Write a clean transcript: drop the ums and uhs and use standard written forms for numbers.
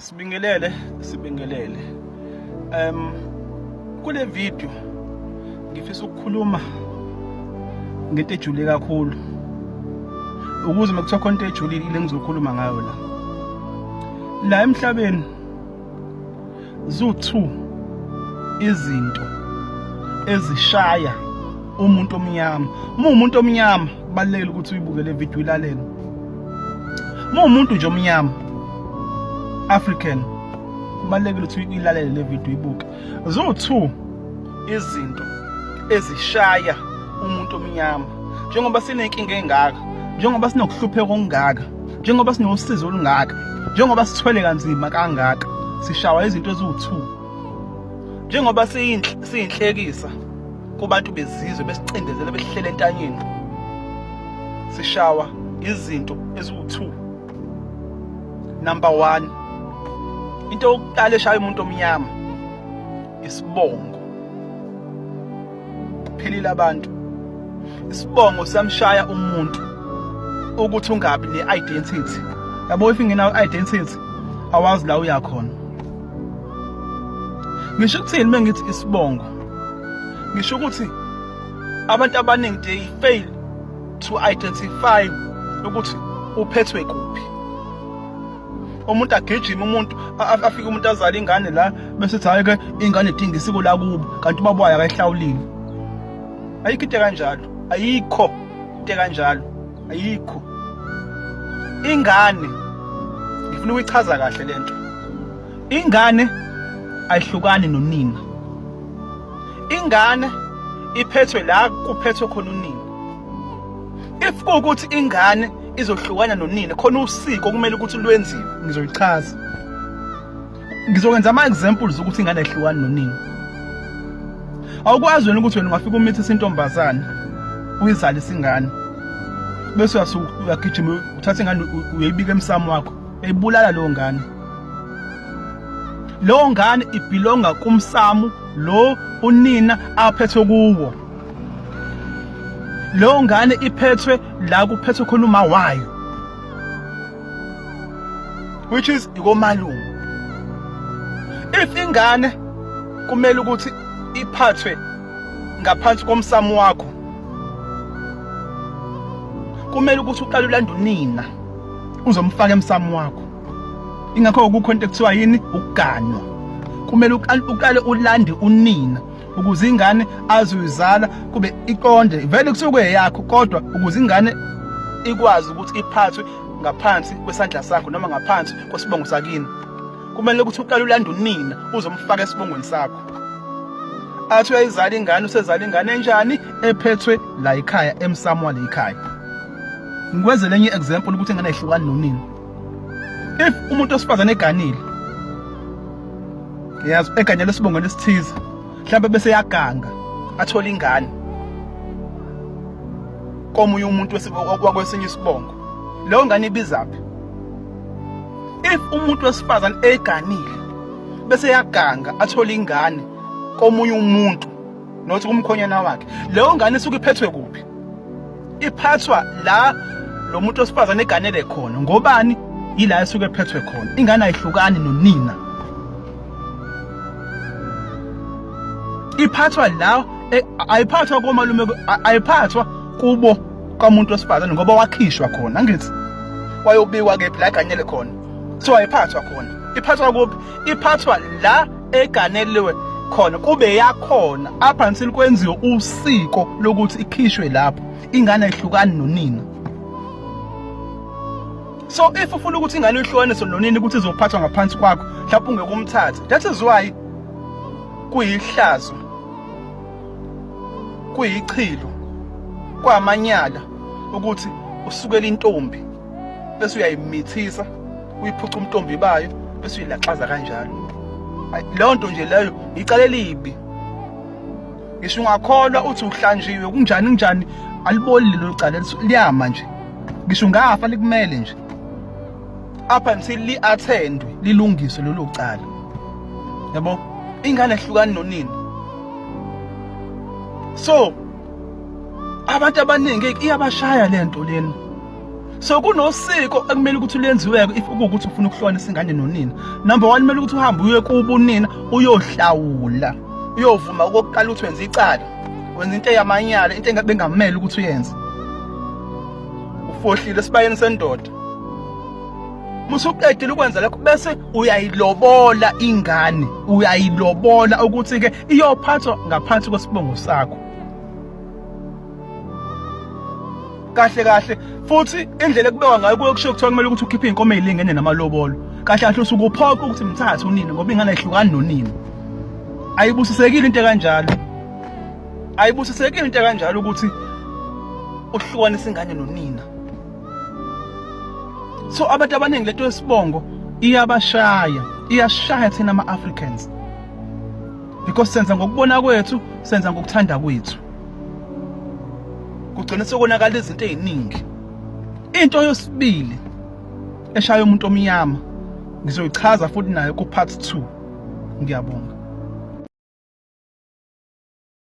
Sibingelele, sibingelele. Kule video ngifisa ukukhuluma ngento ejule kakhulu. Ukuze makuthiwa khona into ejulile ile ngizokhuluma ngayo la. La emhlabeni zu2 izinto ezishaya umuntu omnyama. Uma umuntu omnyama kubalulekile ukuthi uyibuke le video uyilalele. Uma umuntu nje omnyama African kubalulekile ukuthi uyilalele le video uyibuke. Zu2 izinto ezishaya umuntu omnyama njengoba sinenkinga engaka, njengoba sinokuhlupheka okungaka, njengoba sinosizo olungaka, njengoba sithwele kanzima kangaka, sishawa izinto eziwu-2. Njengoba siyinhlekisa kubantu bezizwe besicindezela besihlele entanyeni, sishawa izinto eziwu-2. Number 1, into yokuqala eshaya umuntu omnyama isibongo. Phelile abantu. Isibongo siyamshaya umuntu ukuthi ungabi ne-identity. Yabo, if ingenayo identity awazi la uya khona. Ngisho ukuthini uma ngithi isibongo? Ngisho ukuthi abantu abaningi they fail to identify ukuthi uphethwe kuphi. Umuntu agijima, umuntu afike, umuntu azale ingane la bese ethi hayi ke ingane idinga isiko lakubo, kanti ubaba wayo akayihlawulile. Ayikho into kanjalo, ayikho into kanjalo, ayikho. Ingane, ngifuna ukuyichaza kahle lento, ingane ayihlukani nonina. Ingane iphethwe la kuphethwe khona unina. If kuwukuthi ingane izohlukana nonina, khona usiko kumele ukuthi lwenziwe. Ngizoyichaza, ngizokwenza ama-examples ukuthi ingane ayihlukani nonina. Awukwazi wena ukuthi wena ungafika umithisa intombazane, uyizalise ingane, bese uyagijima uthatha ingane uyayibika emsamo wakho, uyayibulala leyo ngane. Leyo ngane ibhilonga kumsamo lo unina aphethwe kuwo. Leyo ngane iphethwe la kuphethwe khona uma wayo, which is ikomalume. If ingane kumele ukuthi iphathwe ngaphansi komsamo wakho, kumele ukuthi uqale ulande unina uzomfaka emsamo wakho. Ingakho kukho into ekuthiwa yini, ukuganwa. Kumele uqale ulande unina ukuze ingane azoyizala kube iqonde vele kusuke eyakho, kodwa ukuze ingane ikwazi ukuthi iphathwe ngaphansi kwesandla sakho noma ngaphansi kwesibongo sakini, kumele ukuthi uqale ulande unina uzomfaka esibongweni sakho. Athi uyayizala ingane, usezala ingane enjani? Ephethwe la ekhaya, emsamo wale ekhaya. Ngikwenzele enye example ukuthi ingane ayihlukani nonina. If umuntu osifazane eganile, yazi eganyela esibongweni esithize, mhlawumbe bese yaganga athola ingane komunye umuntu wakwesinye isibongo, leyo ngane ibizaphi? If umuntu wesifazane eganile bese yaganga athola ingane komunye umuntu, nothi kumkhonyana wakhe, leyo ngane isuke iphethwe kuphi? Iphathwa la lo muntu wesifazane eganele khona. Ngobani? Yila esuke ephethwe khona. Ingane ayihlukani nonina, iphathwa la, ayiphathwa komalume, ayiphathwa kubo kwamuntu wesifazane, ngoba wakhishwa khona, angithi wayobikwa kephi la eganyele khona? So ayiphathwa khona. Iphathwa kuphi? Iphathwa la eganeliwe khona, kube yakhona up until kwenziwe usiko lokuthi ikhishwe lapho. Ingane ayihlukani nonina. So if ufuna ukuthi ingane uyihlukanise nonina ukuthi izophathwa ngaphansi kwakho, mhlawumbe ungeke umthathe. That is why kuyihlazo, kuyichilo, kwamanyala ukuthi usukela intombi bese uyayimithisa, uyiphuca umntombi bayo, bese uyilaxaza kanjalo. Leyo nto nje leyo icala elibi. Ngisho ungakholwa uthi uhlanjiwe kunjani kunjani, aliboli lelo cala, liyama nje. Ngisho ungafa likumele nje up until li-attendwe, lilungiswe lelo cala. Yabo, ingane ehlukani nonina. So abantu abaningi iyabashaya lento lena. So kunosiko ekumele ukuthi lenziweke if kuwukuthi ufuna ukuhlukanisa ingane nonina. Number 1, kumele ukuthi uhambe uye kubo unina uyohlawula, uyovuma okokuqala ukuthi wenza icala, wenza into eyamanyala, into engabe bengamele ukuthi uyenze, ufohlile esibayeni sendoda. Musuqedile ukwenza lokho, bese uyayilobola ingane, uyayilobola ukuthi ke iyophathwa ngaphansi kwesibongo sakho kahle kahle. Futhi indlela ekubekwa ngayo kuye kushiwo kuthiwa kumele ukuthi ukhiphe iy'nkomo ey'lingene namalobolo. Kahle kahle usuke uphoqa ukuthi mthathe unina, ngoba ingane ayihlukani nonina. Ayibusisekile into ekanjalo, ayibusisekile into ekanjalo ukuthi uhlukanise ingane nonina. So abantu abaningi lento yesibongo iyabashaya, iyashaya thina ama-Africans, because senza ngokubona kwethu, senza ngokuthanda kwethu, kugcina sekonakala izinto eziningi. Into yosibili eshaya umuntu omnyama ngizoyichaza futhi nayo ku part 2. Ngiyabonga.